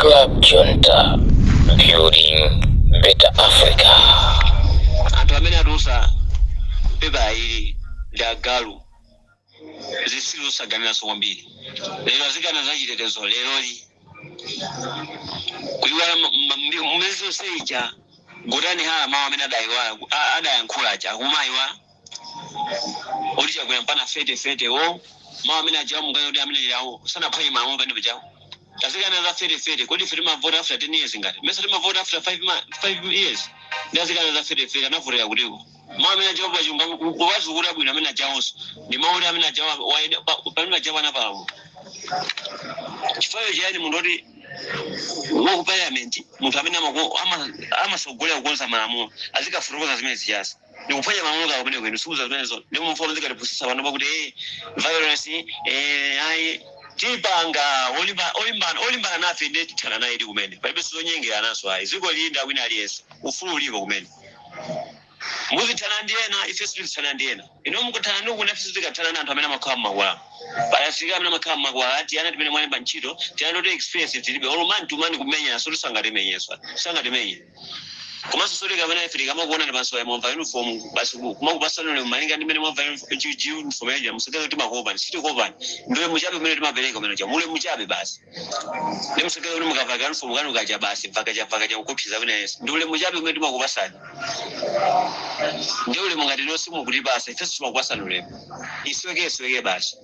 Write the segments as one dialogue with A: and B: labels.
A: Club Junta, building better Africa.
B: Anthu amene atulusa pepa ili ndi agalu, zisilu, zosaganiranso kwambiri. Lero azikana za chitetezo, leroli kuiwala mmezi zonse ija. Gotani Hara, mawu amene adayiwala, adayankhula aja, akumayiwa oti Chakwera mpana fete fete o mawu amene ajawo mukana kuti amene yawo sanaphwanye malamulo pamene pajawo. Azikana za fete fete, kodi ife timavota after 10 years? Ngati mese timavota after 5 years, ndi azikana za fete fete, anavotera kutiko? Mawu amene ajawo pachunga kuwazukuta bwino, amene ajawonso ndi mawu oti amene ajawo pamene ajawo anapalamula. Chifukwa chiyani munthu oti waku parliament, munthu amene amasogolera kukonza malamulo, azikafotokoza zimene zichasa ndikuphwanya malamulo kawo kumene kwenu sikuza zimenezo? Ndi mumfomo zikatipusisa pano pakuti violence, ayi, tipanga olimbana olimbana nafe ndi tithana naye ndi kumene palibe sizonyengera naso ayi. Dziko lili ndi awina aliyense, ufulu ulipo kumene muzithana ndi ena, ife sitizithana ndi ena. Ino mukuthana ndi kuna, ife tikathana na anthu amene amakhala mmakwala payafika, amene amakhala mmakwala. Tiyana timene mwalemba ntchito, tiyana toti experience tilibe, olo man to man kumenya so tisangatimenyeswa, tisangatimenye. Komanso soti kamene ife tikamakuona ndi panso mwamva uniform basi, kumakupasani ulemu malinga ndi mmene mwamva uniform yaja. Musakeze kuti timakuopani, sitikopani. Ndiwe muchabe umene timapereka umene cha mule muchabe basi, ndi musakeze kuti mukavaka uniform kanu kacha basi, vakacha vakacha kukupsiza wina yense. Ndi ulemu chabe umene timakupasani, ndi ulemu. Ngati nonse mukutipasa, ifenso timakupasani ulemu. Isweke isweke basi.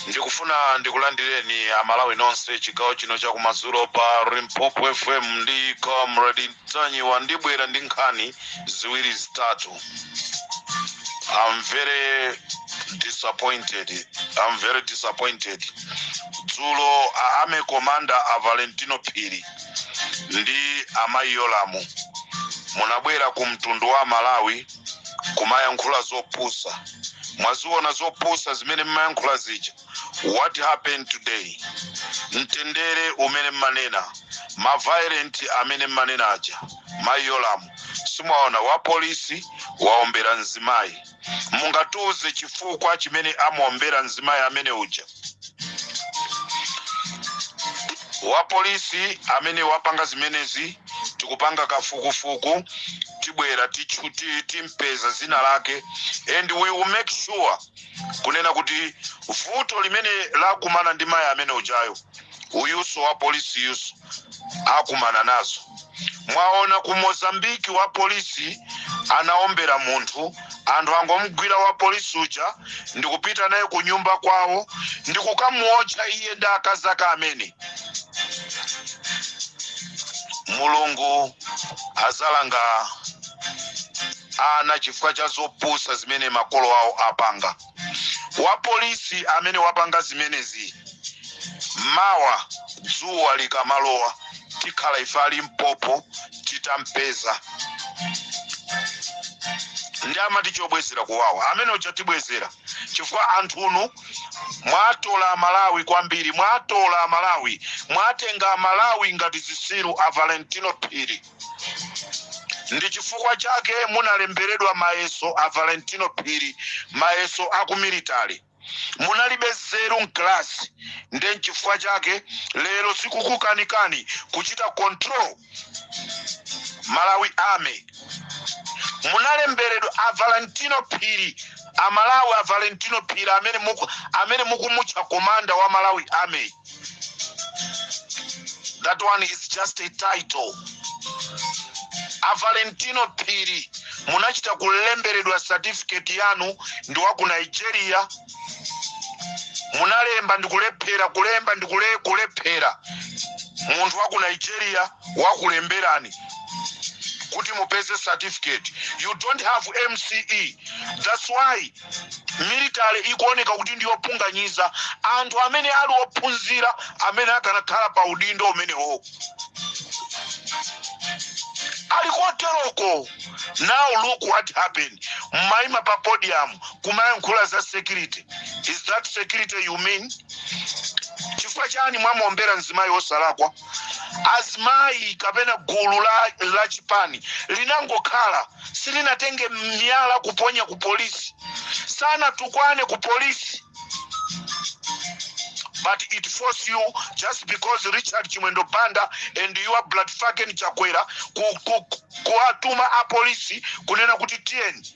C: Ndikufuna ndikulandireni Amalawi nonse chigawo chino chakumadzulo pa Limpopo FM ndi Comrade Ntanyiwa. Ndibwera ndi nkhani ziwiri zitatu. I'm very disappointed, I'm very disappointed. Dzulo a army commander a Valentino Phiri ndi amayi Yolamu munabwera ku mtundu wa Malawi kumayankhula zopusa. Mwaziona zopusa zimene mmayankhula zija? What happened today? Mtendere umene mmanena, ma violent amene mmanena aja, mayi Yolamu, simwaona wa polisi waombera mzimayi? Mungatiuze chifukwa chimene amaombera mzimayi amene uja, wa polisi amene wapanga zimenezi? Tikupanga kafukufuku, tibwera tichuti timpeza zina lake, and we will make sure kunena kuti vuto limene lakumana ndi mayi amene ujayo, uyuso wa polisi yuso akumana nazo. Mwaona ku Mozambiki wa polisi anaombera munthu, anthu angomugwira wa polisi uja ndikupita naye ku nyumba kwawo ndikukamuotcha iye ndi akazi ake amene. Mulungu azalanga ana chifukwa cha zopusa zimene makolo awo apanga. Wa polisi amene wapanga zimenezi, mawa dzuwa likamalowa tikhala ife a Limpopo titampeza. Ndi amati chobwezera kuwawa, amene uja tibwezera, chifukwa anthunu mwatola Amalawi kwambiri, mwatola Amalawi, mwatenga Amalawi ngati zisilu. A Valentino Phiri, ndi chifukwa chake munalemberedwa mayeso. A Valentino Phiri, mayeso aku military munalibe zeru mklasi, nde nchifukwa chake lero zikukukanikani kuchita control Malawi Army. Munalemberedwa, a Valentino Phiri, Amalawi, a Valentino Phiri amene mukumutcha commander wa Malawi Army, that one is just a title. A Valentino Phiri, munachita kulemberedwa certificate yanu ndi wa ku Nigeria. Munalemba ndikulephera, kulemba ndikulephera. Munthu wa ku Nigeria wakulemberani. Kuti mupeze certificate, you don't have MCE. That's why military ikuoneka kuti ndiyopunganyiza anthu amene ali ophunzira, amene akanakhala pa udindo umenewo ali koteroko. Now look what happened. Mmaima pa podium kumayankhula za security. Is that security you mean? Chifukwa chani mwamuombera mzimayi wosalakwa? Azimayi kapena gulu la chipani linangokhala, silinatenge miyala kuponya ku polisi, sanatukwane ku polisi, but it force you just because Richard Chimwendo Banda and your blood fucking Chakwera kuwatuma apolisi kunena kuti tiyeni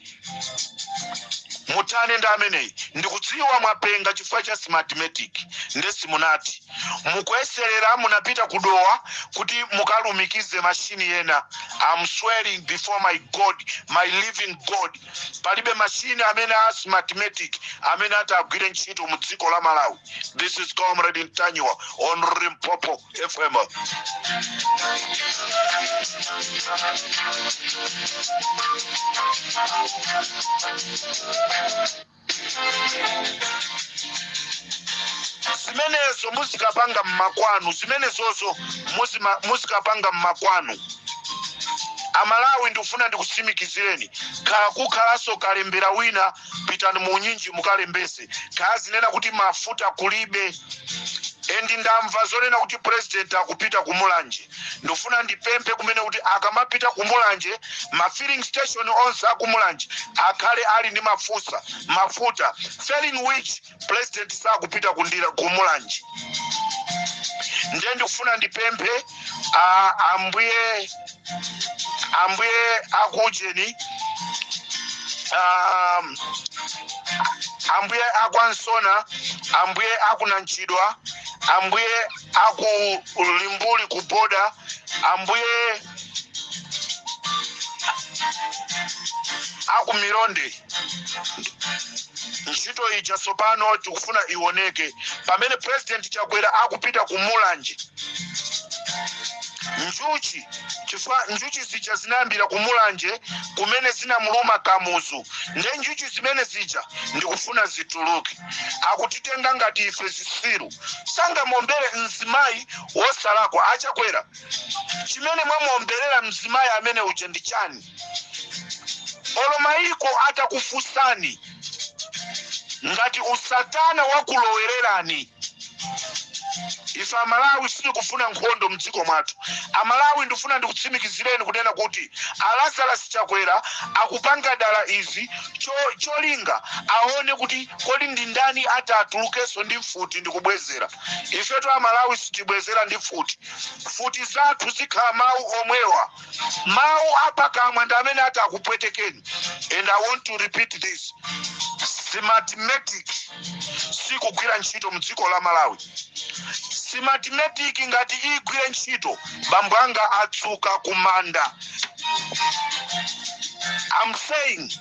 C: muthane ndi ameneyi. Ndikudziwa mwapenga chifukwa cha Smartmatic. Ndesi munati mukuyeserera, munapita kudowa kuti mukalumikize mashini ena. I'm swearing before my God, my living God, palibe mashini amene a Smartmatic amene ati agwire ntchito mu dziko la Malawi. This is Comrade Ntanyiwa on Limpopo FM. Zimenezo muzikapanga mmakwanu, zimenezozo muzikapanga mmakwanu. Amalawi, ndikufuna ndikutsimikizireni, khala kukhalanso kalembera wina, pitani mu unyinji mukalembese. Khala zinena kuti mafuta kulibe, and ndamva zonena kuti president akupita kumulanje. Ndikufuna ndipemphe kumene kuti akamapita kumulanje, ma filling station onse akumulanje akhale ali ndi mafuta. Failing which, president sakupita kundira kumulanje. Ndiye ndikufuna ndipemphe ambuye akujeni, ambuye akwansona, ambuye akunanchidwa, ambuye aku Limbuli ku boda, ambuye aku Milonde, ntchito ija tsopano tikufuna ioneke pamene President Chakwera akupita ku Mulanje. Njuchi, chifukwa njuchi zija zinayambira ku Mulanje kumene zinamuluma Kamuzu, nde njuchi zimene zija ndikufuna zituluke. Akutitenga ngati ife zisiru. Sangamuombere mzimayi wosalakwa. Achakwera, chimene mwamuomberera mzimayi amene uja ndi chani? Olo mayiko atakufunsani, ngati usatana wakulowererani. Ife Amalawi sitikufuna nkhondo mdziko mwathu. Amalawi, ndifuna ndikutsimikizireni kunena kuti Alazarus Chakwera akupanga dala izi cholinga aone kuti kodi ndi ndani atatulukenso ndi mfuti ndikubwezera. Ifetu Amalawi sitibwezera ndi mfuti. Mfuti zathu zikhala mawu omwewa, mawu apakamwa ndi amene ati akupwetekeni. And I want to repeat this: Smartmatic sikugwira ntchito mdziko la Malawi. Smartmatic ngati igwire ntchito, bambo anga atsuka kumanda. I'm saying,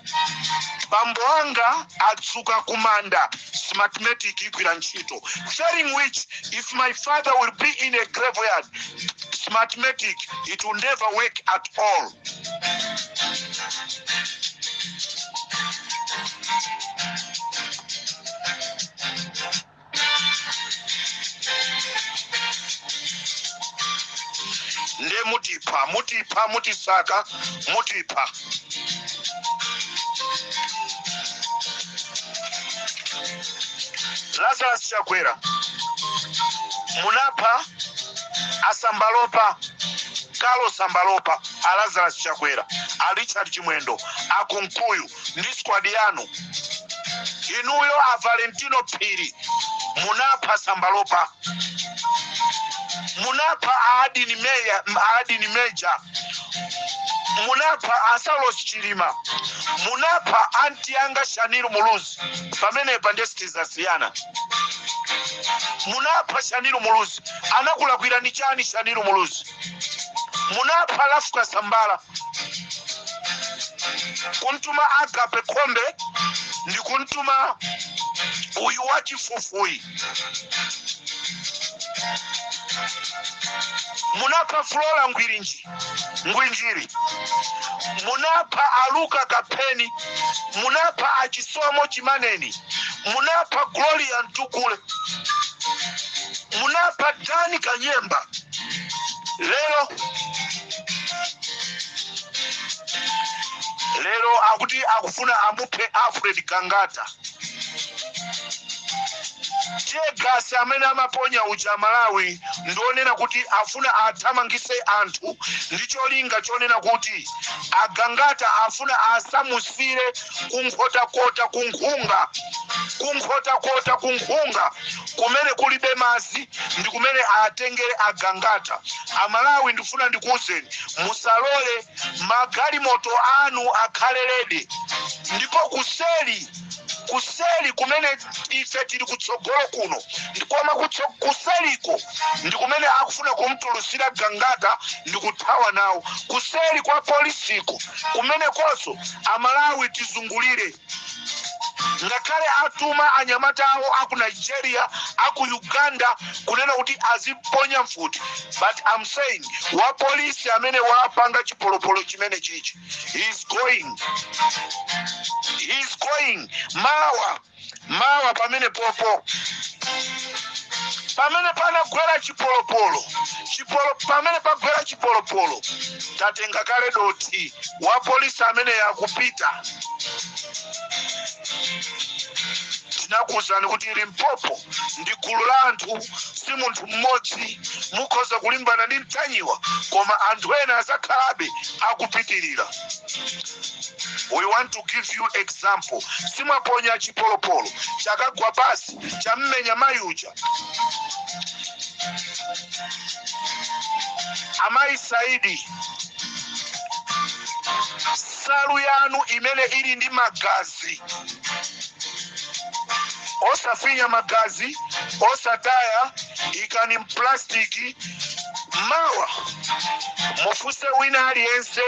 C: bambo anga atsuka kumanda. Smartmatic igwira ntchito. Failing which, if my father will be in a graveyard, Smartmatic, it will never work at all. Nde mutipha, mutipha, mutisaka, mutipha. Lazarus Chakwera, munapha Asambalopa, Carlos Sambalopa. A Lazarus Chakwera, a Richard Chimwendo, a Kunkuyu ndi squad yanu, inuyo a Valentino Phiri, munapha Sambalopa, munapha a Adini Meya, a Adini Meja, munapha a Saulos Chilima, munapha anti anga Shanil Muluzi. Pamenepa ndiye sitizasiyana. Munapha Shanil Muluzi. Anakulakwirani chani Shanil Muluzi? Munapha Ralph Kasambara, kuntuma Agape Khombe ndi kuntuma uyu wachifufuyi. Munapha Flora Ngwirinji, Ngwinjiri, munapha Aluka Kapheni, munapha Achisomo Chimaneni, munapha Gloria Ntukule, munapha Dani Kanyemba. Lero lero akuti akufuna amuphe Alfred Gangata. Teargas amene amaponya uja, Malawi, ndionena kuti afuna athamangise anthu ndi cholinga chonena kuti Agangata afuna asamusire kunkhotakota, kunkhunga, kunkhotakota, kunkhunga kumene kulibe madzi ndi kumene atengere Agangata. Amalawi, ndifuna ndikuwuzeni, musalole magalimoto anu akhale ready, ndipo kuseli, kuseli kumene ife tili kutsogolo kuno, ndikoma kuseliko ndi kumene akufuna kumtulusira Gangata ndi kuthawa nawo, kuseli kwa polisiko kumene konso. Amalawi, tizungulire. Ngakhale atuma anyamata awo aku Nigeria, aku Uganda, kunena kuti aziponya mfuti, but I'm saying wa polisi amene wapanga chipolopolo chimene chichi, he's going, he's going mawa, mawa. Pamene popo pamene panagwera chipolopolo, chipolo pamene pagwera chipolopolo, tatenga kale doti wa polisi amene yakupita. Tinakuwuzani kuti Limpopo ndi gulu la anthu, si munthu mmodzi. Mukhoza kulimbana ndi Mtanyiwa, koma anthu ena azakhalabe akupitirira. We want to give you example. Simwaponya chipolopolo, chakagwa pasi, chammenya mayi uja, Amayi Saidi. Nsalu yanu imene ili ndi magazi, osafinya magazi, osataya, ikani mplastiki. Mawa mufunse wina aliyense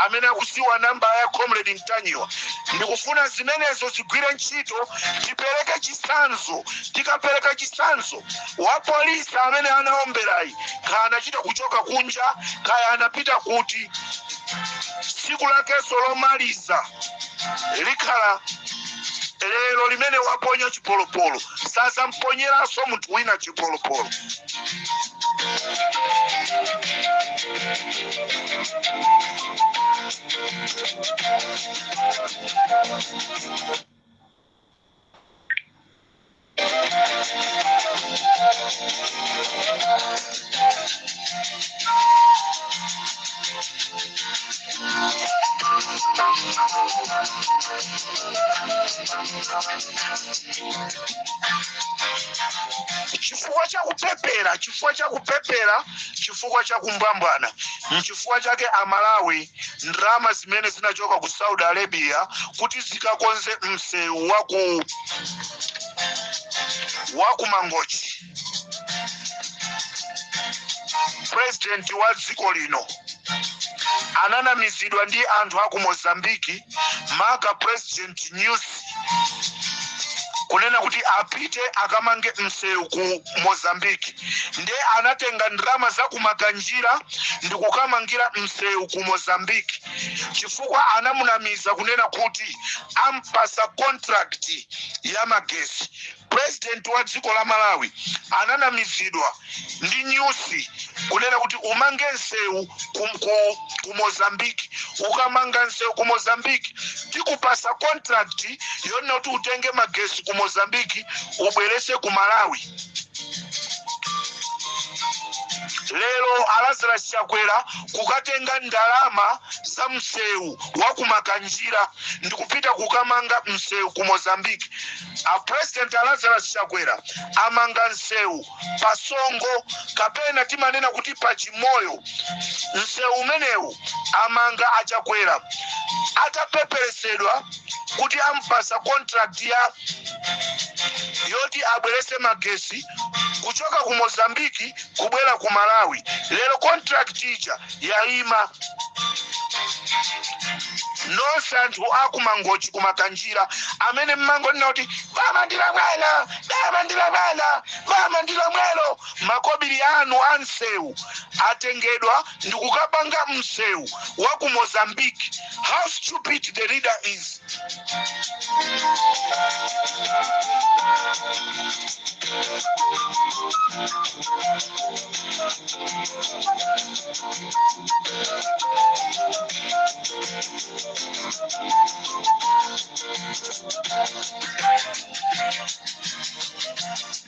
C: amene akuziwa namba ya Comrade Mtanyiwa. Ndikufuna zimenezo zigwire ntchito, tipereke chitsanzo. Tikapereka chitsanzo, wa polisi amene anaomberayi, kaya anachita kuchoka kunja, kaya anapita kuti, tsiku lakenso lomaliza likhala lero limene waponya chipolopolo. Sazamponyeranso munthu wina chipolopolo. Chifukwa chakupepera, chifukwa chakupepera, chifukwa chakumbwambwana, nchifukwa chake Amalawi, ndalama zimene zinachoka ku Saudi Arabia kuti zikakonze msewu waku Mangochi, president wa dziko lino ananamizidwa ndi anthu aku Mozambiki, maka President Nyusi, kunena kuti apite akamange msewu ku Mozambiki. Nde anatenga ndalama za kumakanjira ndi kukamangira msewu ku Mozambiki, chifukwa anamunamiza kunena kuti ampasa contract ya magesi. President wa dziko la Malawi ananamizidwa ndi Nyusi kunena kuti umange msewu ku Mozambiki, ukamanga msewu ku Mozambiki tikupasa contract yonena kuti utenge magesi ku Mozambiki ubwerese ku Malawi. Lero Alazarus Chakwera kukatenga ndalama za msewu wa kumakanjira ndikupita kukamanga msewu ku Mozambiki. A President Alazarus Chakwera amanga msewu pasongo, kapena timanena kuti pachimoyo. Msewu umenewu amanga Achakwera atapeperesedwa kuti ampasa contract ya yoti abwerese magesi kuchoka ku Mozambiki kubwera ku Malawi. Lero contract ija yayima. Nonse anthu akumangochi, kumakanjira, amene mmangonena kuti bama ndilamwelo, bama ndilamwelo, bama ndilamwelo, makobiri anu a msewu atengedwa ndikukapanga msewu wa ku Mozambique. How stupid the leader is!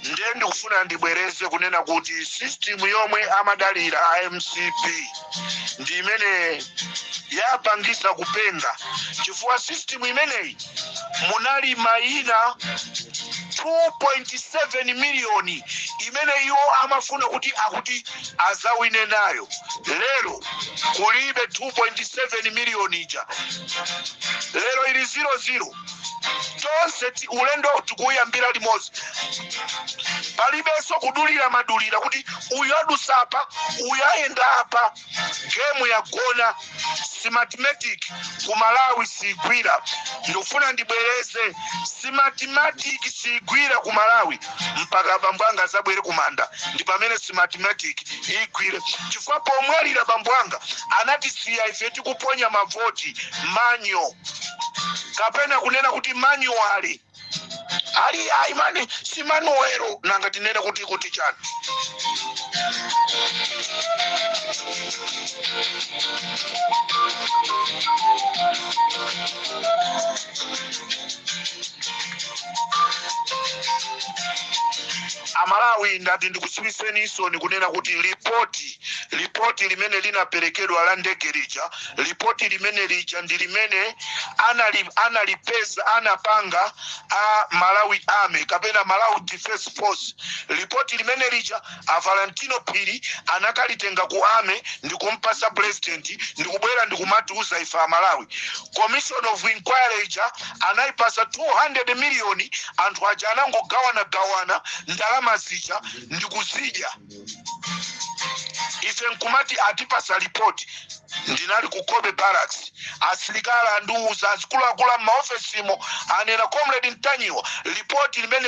C: Ndiye ndikufuna ndibwereze kunena kuti system yomwe amadalira a MCP ndi imene yapangisa kupenga, chifukwa system imeneyi munali mayina 2.7 miliyoni imene iwo amafuna kuti akuti azawine nayo. Lero kulibe 2.7 miliyoni ija, lero ili 00. Tonse ulendo tikuyambira limodzi, palibenso kudulira madulira kuti uyu adusa apa, uyu ayenda apa. Game yagona. Smartmatic ku Malawi sigwira. Ndikufuna ndibwereze, Smartmatic sigwira ku Malawi mpaka bambo anga azabwere kumanda, ndi pamene Smartmatic igwire, chifukwa pomwalira bambo anga anatisiya ife tikuponya mavoti manual, kapena kunena kuti manually. Ali ayi mani, si manual. Nanga tinene kuti chani? Amalawi, ndati ndikudziwitseninso kunena kuti ripoti limene linaperekedwa la ndege lija, ripoti limene lija ndi limene analipeza, anapanga a Malawi Army kapena Malawi Defense Force. Ripoti limene lija a Valentino Phiri anakalitenga ku army ndikumpasa president, ndikubwera ndikumatiuza ife Amalawi. Commission of inquiry ija anayipasa 200 miliyoni. Anthu aja anangogawanagawana ndalama zija ndikuzidya. Ife nkumati atipasa ripoti. Ndinali ku Kobe Barracks, asilikali andiuza, azikuluakulu m'maofesimo anena, "Comrade Ntanyiwa, ripoti limene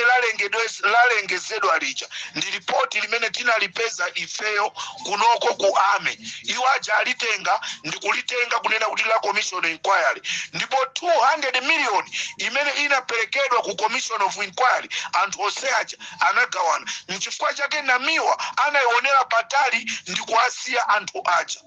C: lalengezedwa lija ndi ripoti limene tinalipeza ifeyo kunoko ku army. Iwo aja alitenga ndikulitenga kunena kuti la commission inquiry." Ndipo 200 million imene inaperekedwa ku commission of inquiry, anthu onse aja anagawana. Nchifukwa chake Namiwa anayionera patali ndi kuwasiya anthu aja.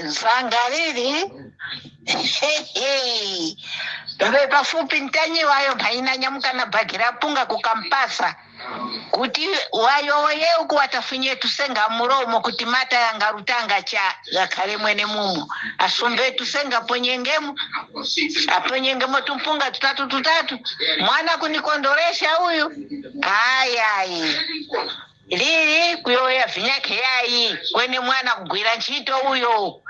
D: Zangalili pave pafupi Ntanyiwayo mphaina nyamuka na bhagi ra punga kukampasa kuti wayowoye uku watafunye tusenga mulomo kuti mata yangarutanga cha yakhale mwene mumo, asumbe tusenga ponyengemo, aponyengemo tumpunga tutatu tutatu. Mwana kunikondolesha uyu ayayi lili kuyoya vinyakhe yayi kwene mwana kugwira ntchito uyo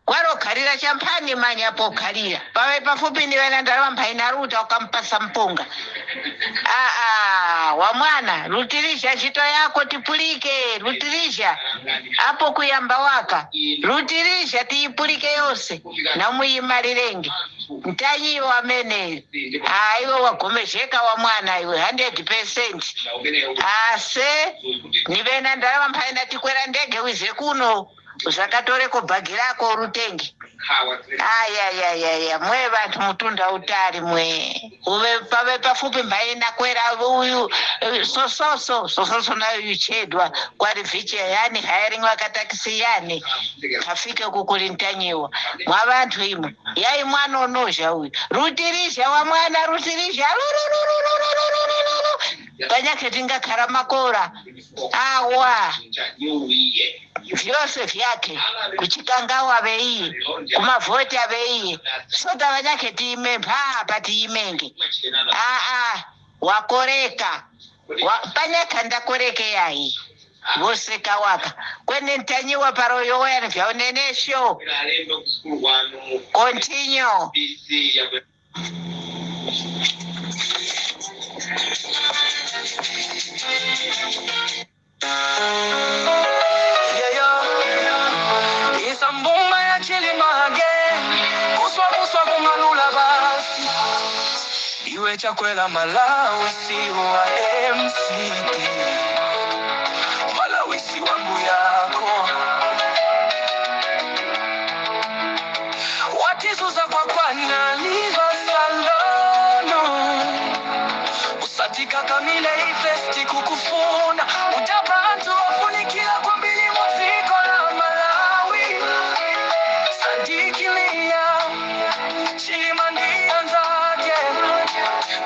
D: kwalokhalira champhani manya pokhalira pave pafupi niwena ndalama mphaina ruta ukampasa mpunga. Aa, wa mwana, rutirisha ntchito yako tipulike. Rutirisha apo kuyamba waka, rutirisha tiyipulike yonse namuyimalirengi. Ntanyiwa amene iwe wagomezheka wa mwana iwe 100%. Ase nivena ndalama mphaina tikwera ndege wize kuno uzakatoreko bhagi rako urutenge. Ayayayaya, mwe vantu mutunda utali mwe uve pave pafupi mbaina kwera uyu sososo sososo nayo yuchedwa kwari viche yani hiring wakatakisi yani kafike kukuri Ntanyiwa. Mwa vantu imwe yai mwana unozha uyu, rutirizha wa mwana, rutirizha rurururururururu panyake tingakhala makora awa vyose vyake kuchikangawa veiye kumavhoti aveiye sota vanyake tiime mpapa tiimenge. Aa, wakoreka panyaka ndakoreke yayi. Voseka waka kwene Ntanyiwa paroyoya vyaunenesho. Continue.
E: Yeah. Isambumba ya Chilima again. Kuswa kuswa kungalula basi. Iwe Chakwera Malawi si wa MCP. Malawi si wangu yako. Watizuza kwa kwana liva salono. Usatika kamile ifesti kukufuna. Utabantu wafunikira kwa mbili muziko la Malawi. Sadikilia Chilima ndianzake.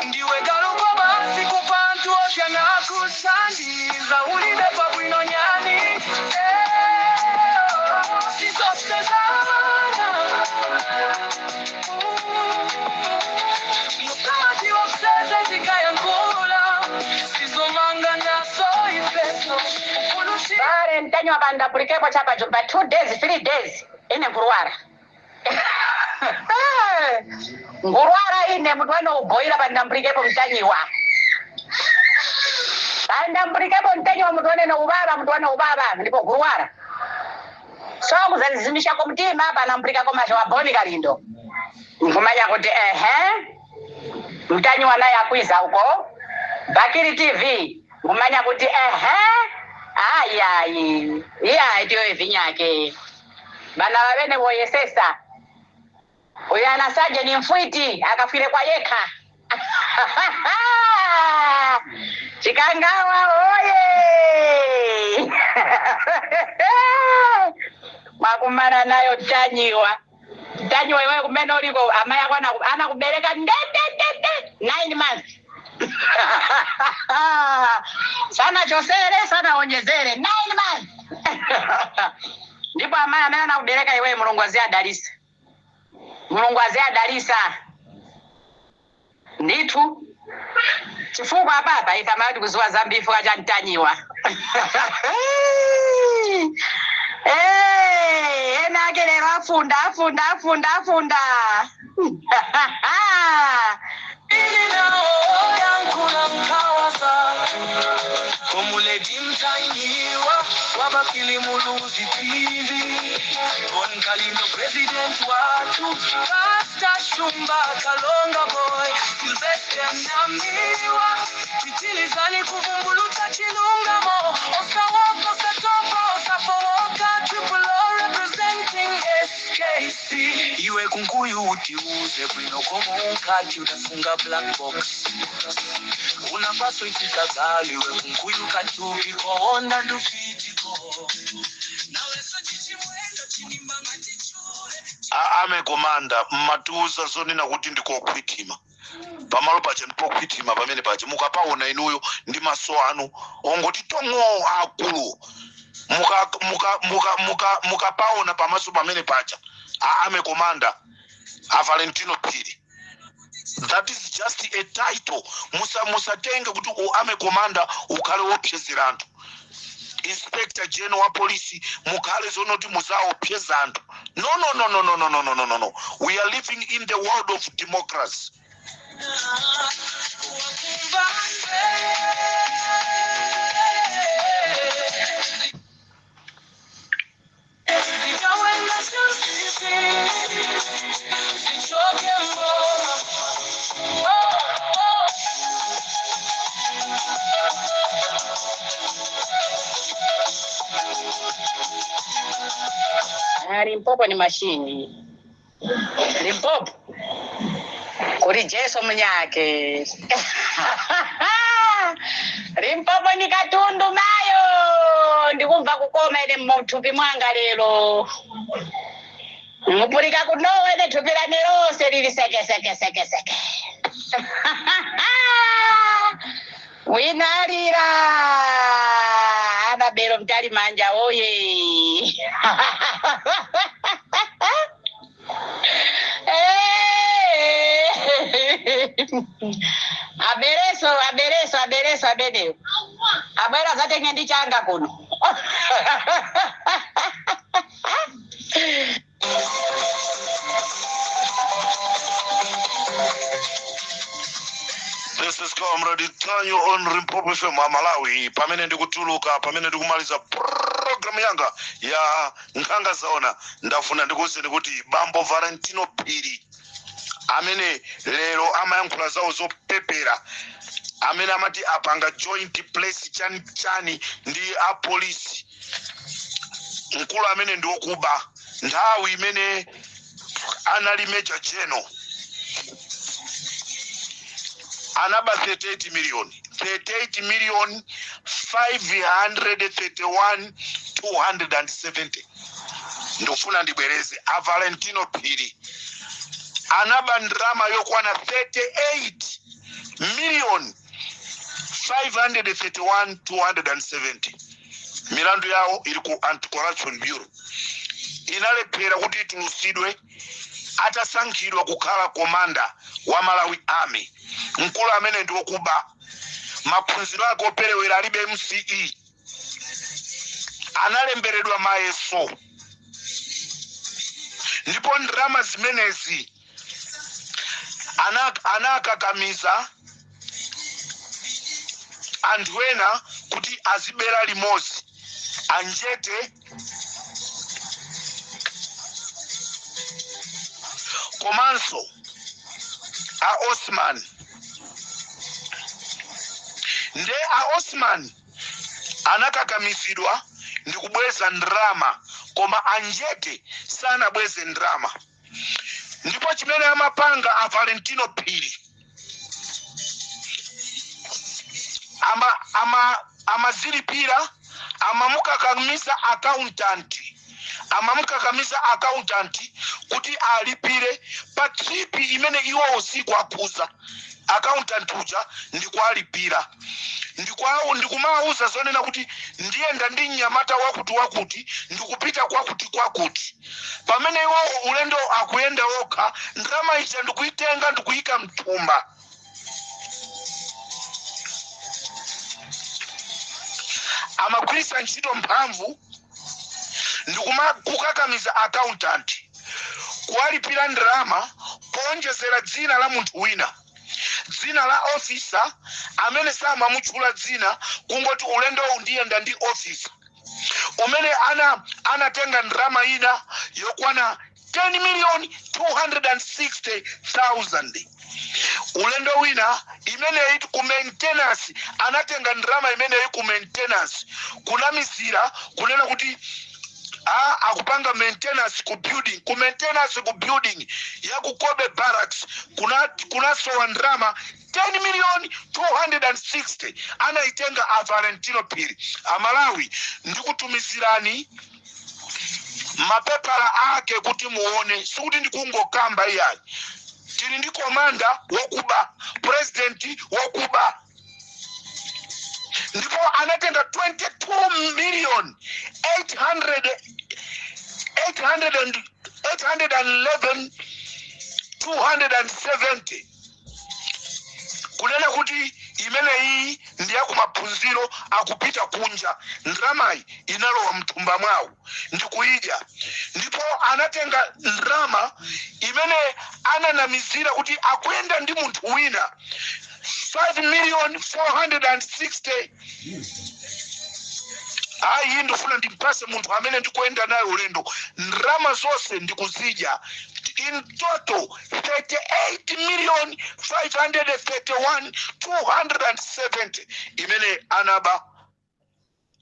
E: Ndiwe galu kwa basi kupantu ofya na kusandiza. Ulibe pa bwino nyani. Sisostezana. Mukati wa zikayankula. Sizomanga naso ifeso. Ufulushi.
F: Bare Ntanywa bandapulikepo chapa pa 2 days 3 days ine ngurwara ngurwara ine mutu wano uboyila pandambulikepo Mtanyiwa, pandambulikepo Mtanyiwa, mutu wanene ubaba, mutu wane ubaba ndipo gurwara so kuzalizimishako mtima panambulikako masha wa Boni Kalindo, nkumanya kuti ehe, Mtanyiwa naye akwiza uko Bakili TV, nkumanya kuti ehe, ayayi iyayi tiyo ivinyake bana vavene voyesesa uyu anasaje ni mfwiti akafwire kwa yekha. Chikangawa oye! Mwakumana nayo Tanyiwa. Tanyiwa, iwewe kumene uliko amai ako anakubereka ndendendende 9 months, sana chosere sana onyezere 9 months, ndipo amai amene anakubereka iwewe, Mulungu aziadalisa, Mulungu aziadalisa ndithu, chifukwa apapa ife amati kuziwa zambiri chifukwa cha Mtanyiwa. Eh, ena ake lero afunda afunda afunda afunda.
E: Ili nao yankula mkawaza. Komuledi Mtanyiwa wabakili Muluzi TV. Bon Kalindo president watu. Pastor Shumba Kalonga Boy Sylvester Namiwa. Pitilizani kuvumbuluta chilungamo. Osawoka osatopa osafowoka. Triple O representing SKC. Iwe Kunkuyu utiuze bwino komo unkati utafunga black box. Unapaswa itika gali we Kunkuyu katupi koonda ndufitiko. Naweso chichimwendo chinimbanga tichule.
C: Ame komanda mmatiuza zonena kuti ndikokhwitima pamalo paja, ndipokhwitima pamene paja mukapaona inuyo ndi maso anu ongoti tong'o akulu mukapaona pamaso pamene paja ame komanda a Valentino Phiri, that is just a title. Musatenge kuti army commander ukhale wopsezera anthu, inspector general wa polisi mukhale zonoti muzaopseza anthu. No, no, no, no, no, no, no, no, no, no, no. We are living in the world of democracy.
E: Zikawenda sisi, zichoke mboma. Oh, oh.
F: Ah, Limpopo ni mashini. Limpopo kuri Jesu munyake. Limpopo ni katundu mayo, ndikumva kukoma ine muthupi mwanga lero, mupulika kunowa ine thupi lane lose lili seke seke seke seke. Winalira anabelo mtali manja oye! Eh. Abereso, abereso, abereso, abenewo abwera zatenge ndi changa kuno.
C: This is Comrade Ntanyiwa on Limpopo FM wa Malawi. Pamene ndikutuluka, pamene ndikumaliza program yanga ya Nkhanga Zaona, ndafuna ndikuwuzeni kuti Bambo Valentino Phiri, amene lero amayankhula zawo zopepera, amene amati apanga joint press chani chani ndi apolisi, mkulu amene ndi wokuba. Nthawi imene anali Major General anaba 38 million, 38 million 531 270. Ndikufuna ndibwereze, a Valentino Phiri anaba ndrama yokwana 38 million 531 270. Milandu yawo ili ku Anti-Corruption Bureau, inalephera kuti itulusidwe atasankhidwa kukhala commander wa Malawi Army. Mkulu amene ndi wokuba, maphunziro ake operewera, alibe MCE, analemberedwa mayeso. Ndipo ndrama zimenezi anakakamiza anthu ena kuti azibera limodzi, anjete komanso a Osman. Nde a Osman anakakamizidwa ndi kubweza ndrama, koma anjete sanabweze ndrama. Ndipo chimene amapanga a Valentino Phiri, amazilipira, amamukakamiza accountant kuti alipire pa trip imene iwo usiku akhuza accountant uja ndikualipira, ndikumawuza zonena kuti ndiyenda ndi mnyamata wakuti wakuti, ndikupita kwakuti kwakuti, pamene iwo ulendo akuyenda okha. Ndalama ija ndikuitenga ndikuyika mthumba. Amagwiritsa ntchito mphamvu ndikuma kukakamiza accountant kuwalipira ndalama kuonjezera dzina la munthu wina, dzina la officer amene samamutchula dzina, kungoti ulendo ndiyenda ndi officer umene anatenga ndalama ina yokwana 10 million 260,000. Ulendo wina imeneyi ku maintenance, anatenga ndalama imeneyi ku maintenance, kunamizira kunena kuti akupanga maintenance ku building, ku maintenance ku building ya ku Kobe Barracks kunasowa ndalama 10 million 260, anaitenga a Valentino Phiri. Amalawi, ndikutumizirani mapepala ake kuti muone, sikuti ndikungokamba iyayi. Tili ndi commander wokuba, president wokuba. Ndipo anatenga 22 million 800 800 and 811 270, kunena kuti imeneyi ndi yakumaphunziro, akupita kunja. Ndalamayi inalowa mthumba mwawo ndikuyidya. Ndipo anatenga ndalama imene ananamizira kuti akuyenda ndi munthu wina, 5 million 460. Ayi, ndifuna ndimpase munthu amene ndikuyenda naye ulendo. Ndalama zonse ndikuzidya, in total 38 million 531 270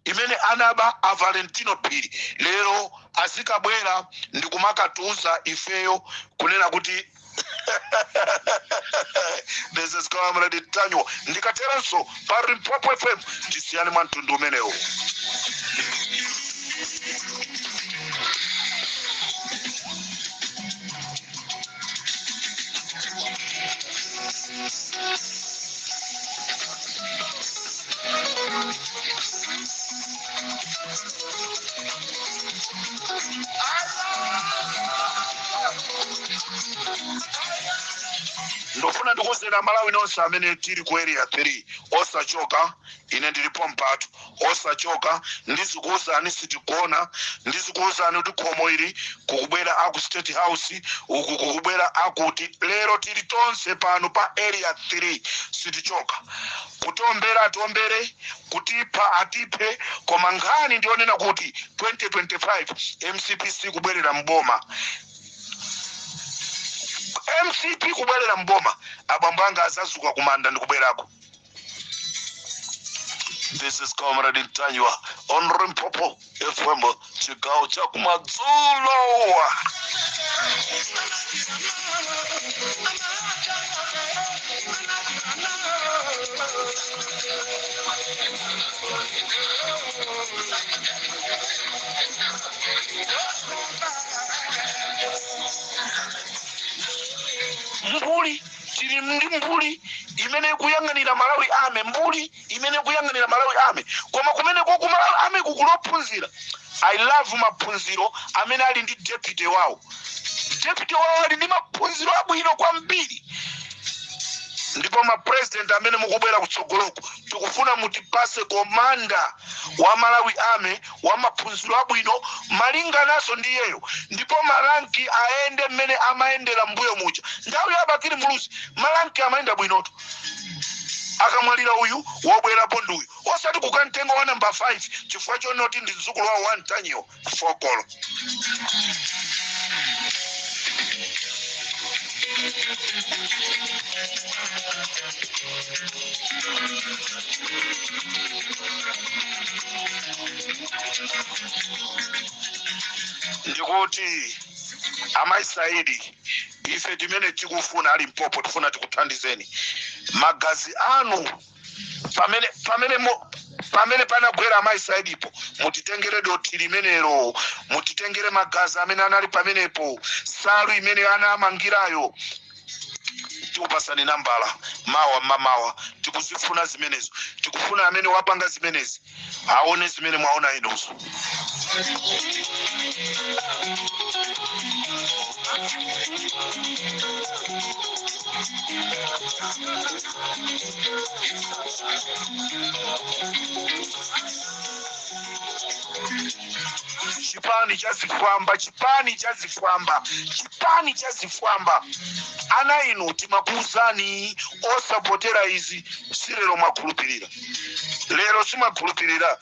C: imene anaba a Valentino Phiri. Lero azikabwera ndikumakatuza ifeyo kunena kuti this is Comrade Ntanyiwa. Ndikateranso pa Limpopo FM, tisiyane mwa mtundu umenewo. Ndofuna Ndikufuna ndikuuzeni Amalawi nonse amene tili ku Area 3, osachoka. Ine ndilipo mpatu, osachoka. Ndizikuuzani, sitigona. Ndizikuuzani kuti khomo ili kukubwera aku State House, uku kukubwera akuti. Lero tili tonse pano pa Area 3, sitichoka. Kutombera atombere, kutipha atiphe, koma nkhani ndionena kuti 2025 MCP sikubwerera mboma. MCP kubwerera mboma, abambo anga azazuka kumanda ndikubwerako. This is Comrade Ntanyiwa on Limpopo FM, chigawo cha kumadzulo. Mbuli, tili ndi mbuli imene ikuyang'anira Malawi Army, mbuli imene ikuyang'anira Malawi Army. Koma kumeneko ku Malawi Army kukulophunzira. I love maphunziro amene ali ndi deputy wawo. Deputy wawo ali ndi maphunziro abwino kwambiri. Ndipo mapresident amene mukubwera kutsogoloko, tikufuna mutipase commander wa Malawi Army wa maphunziro abwino malinganaso ndi iyeyo, ndipo marank aende mmene amayendera mbuyo muja. Nthawi ya Bakili Muluzi marank amayenda bwinoto. Akamwalira uyu, wobwerapo ndi uyu, osati kukamtengo wa namba 5 chifukwa chonoti ndi mdzukulu wawo wa Ntanyiwa. Fokolo. Ndikuti amayi Saidi, ife timene tikufuna ali Mpopo, tifuna tikuthandizeni. Magazi anu pamene panagwera amayi Saidipo, mutitengere dothi limenelo, mutitengere magazi amene anali pamenepo, salu imene anamangirayo. Tikupasani nambala mawa mamawa. Tikuzifuna zimenezo. Tikufuna amene wapanga zimenezi aone zimene mwaona inuzo. Chipani cha zifwamba, chipani cha zifwamba, chipani cha zifwamba. Ana inu, timakuuzani osapotera izi. Si lero mwakhulupirira, lero simakhulupirira.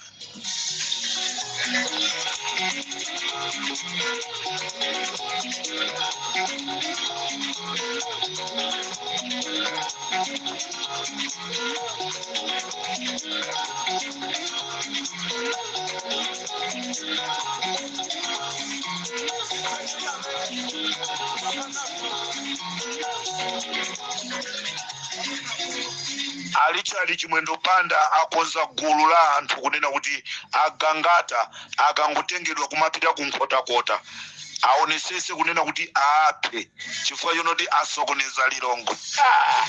C: Alichali Chimwendo Banda akonza gulu la anthu kunena kuti agangata akangotengedwa kumapita kunkhotakota, aonesese kunena kuti aaphe chifukwa chonoti asokoneza Lilongwe. Ah!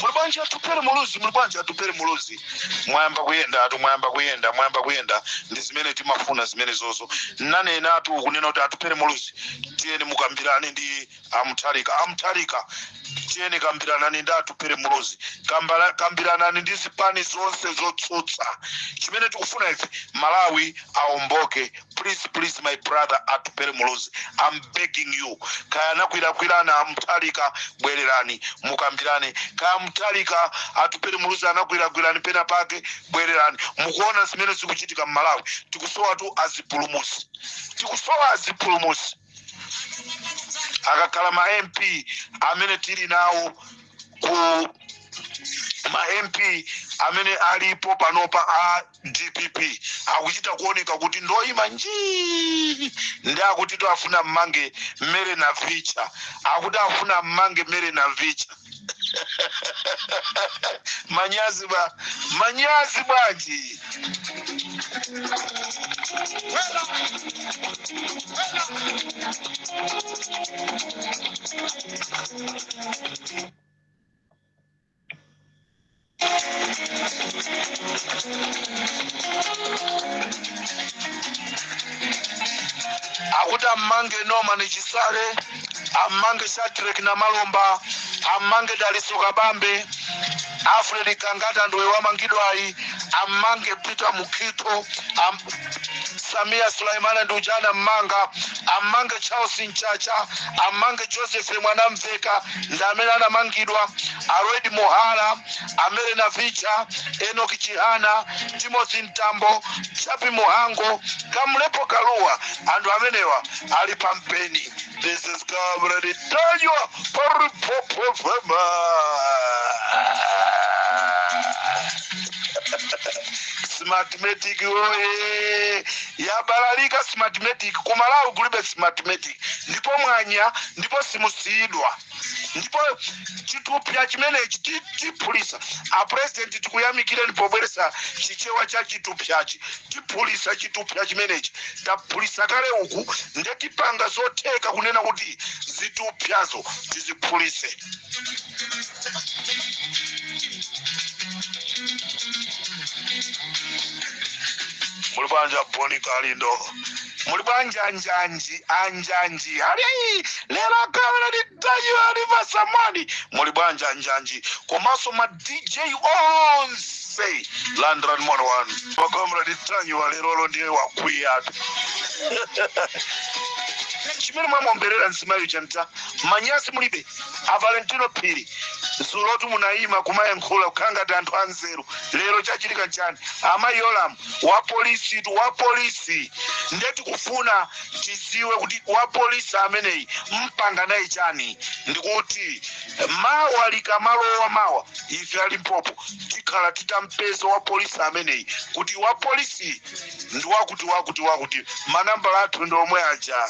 C: Muli bwanji Atupere Muluzi? Muli bwanji Atupere Muluzi? Mwayamba kuyenda atu, mwayamba kuyenda, mwayamba kuyenda. Ndi zimene timafuna zimene zozo. Nanena atu kunena kuti Atupere Muluzi, tiyeni mukambirane ndi Amutharika. Amutharika, tiyeni kambiranani ndi Atupere Muluzi. Kambiranani ndi zipani zonse zotsutsa. Chimene tikufuna ife, Malawi aomboke. Please, please, my brother Atupere Muluzi, I'm begging you. Kaya anakwirakwirana Amutharika, bwererani mukambirane. Kaya Mutharika, Atupere Muluzi anakwirakwirani pena pake, bwererani. Mukuona zimene zikuchitika m'Malawi. Tikusowa tu azipulumusi, tikusowa azipulumusi. Akakhala ma MP amene tili nawo ku ma MP amene alipo panopa a DPP akuchita kuoneka kuti ndoyima njii, ndi akuti to afuna mmange Mary Navicha, akuti afuna mmange Mary Navicha. Manyazi ba, manyazi bwanji? Akuti ammange Norman Chisale, ammange Shadrack Namalomba, ammange Daliso Kabambe, Alfred Gangata ndiwe wamangidwayi, ammange Peter Mukhito, Samia Sulaimana ndi uja anammanga, ammange Charles Mchacha, ammange Joseph Mwanamveka ndi amene anamangidwa, Aloid Muhara, Amere Navicha, Enoch Chihana, Timothy Mtambo, Chapi Muhango, Kamlepo Kalua. Anthu amenewa ali pampeni. This is Comrade Ntanyiwa pa Limpopo FM. Smartmatic oye! Yabalalika Smartmatic. Kumalawi kulibe Smartmatic, ndipo mwanya, ndipo simusiyidwa, ndipo chitupya chimenechi tiphulisa. Apresident, tikuyamikireni pobweresa Chichewa cha chitupyachi. Tiphulisa chitupya chimenechi, taphulisa kale uku, nde tipanga zotheka kunena kuti zitupyazo tiziphulise. Muli bwanji Boni Kalindo? Muli bwanji anjanji? Anjanji ali lero akamera nditayo ali pasamani. Muli bwanji anjanji? Komanso ma DJ onse, landirani moni wanu. Makomera nditanyiwa lerolo ndiye wakwiyatu. Chimene mwamomberera mzimayi chanta, manyazi mulibe? A Valentino Phiri, zulotu munayima kumayankhula kukhala ngati anthu anzeru. Lero chachitika chani? Amayi Yolamu wa polisi tu, wa polisi. Nde tikufuna tiziwe kuti wa polisi ameneyi mpanga naye chani? Ndikuti mawa likamalowa mawa, ife a Limpopo tikhala titampeza wa polisi ameneyi, kuti wa polisi ndi wakuti wakuti wakuti, manambala athu ndi omwe aja.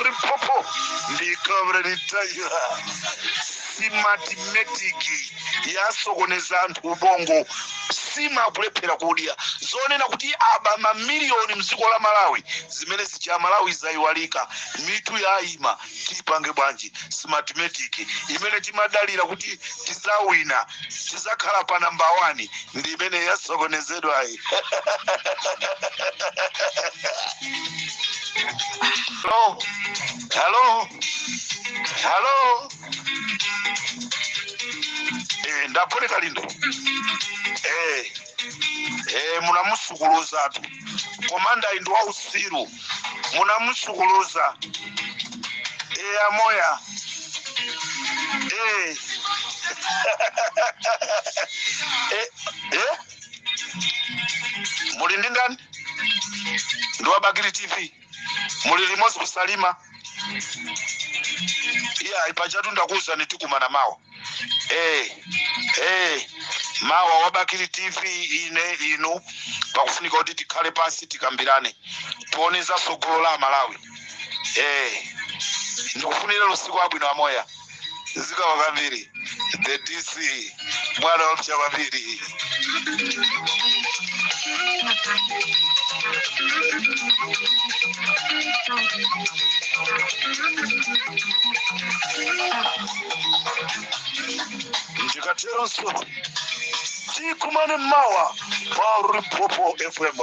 C: Limpopo ndi Comrade Ntanyiwa. Smartmatic yasokoneza anthu ubongo, simakulephera kudya. Zonena kuti aba mamiliyoni mdziko la Malawi, zimene zicha Malawi zayiwalika, mitu yayima. Tipange bwanji? Smartmatic imene timadalira kuti tizawina, tizakhala pa namba 1, ndi imene yasokonezedwayi. Hello, hello, hello. Ndapone Kalindo. Munamusukuluzatu komanda ndi wa usiru, munamusukuluza. Amoya. Muli ndi ndani? Ndi wa Bakili TV, muli limodzi kusalima. Iya, ipachatu ndakuwuzani tikumana mawa. Mawa wa Bakili TV, ine inu pakufunika kuti tikhale pansi, tikambirane, tione za tsogolo la Malawi. Ndikufunira usiku wabwino amoya, zikomo kwambiri. The DC, mwana wopsa kwambiri. Ndikateronso tikumane mawa pa Limpopo FM.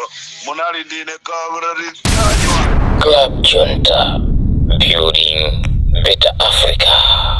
C: Munali ndine Comrade Ntanyiwa.
A: Club Junta, building better Africa.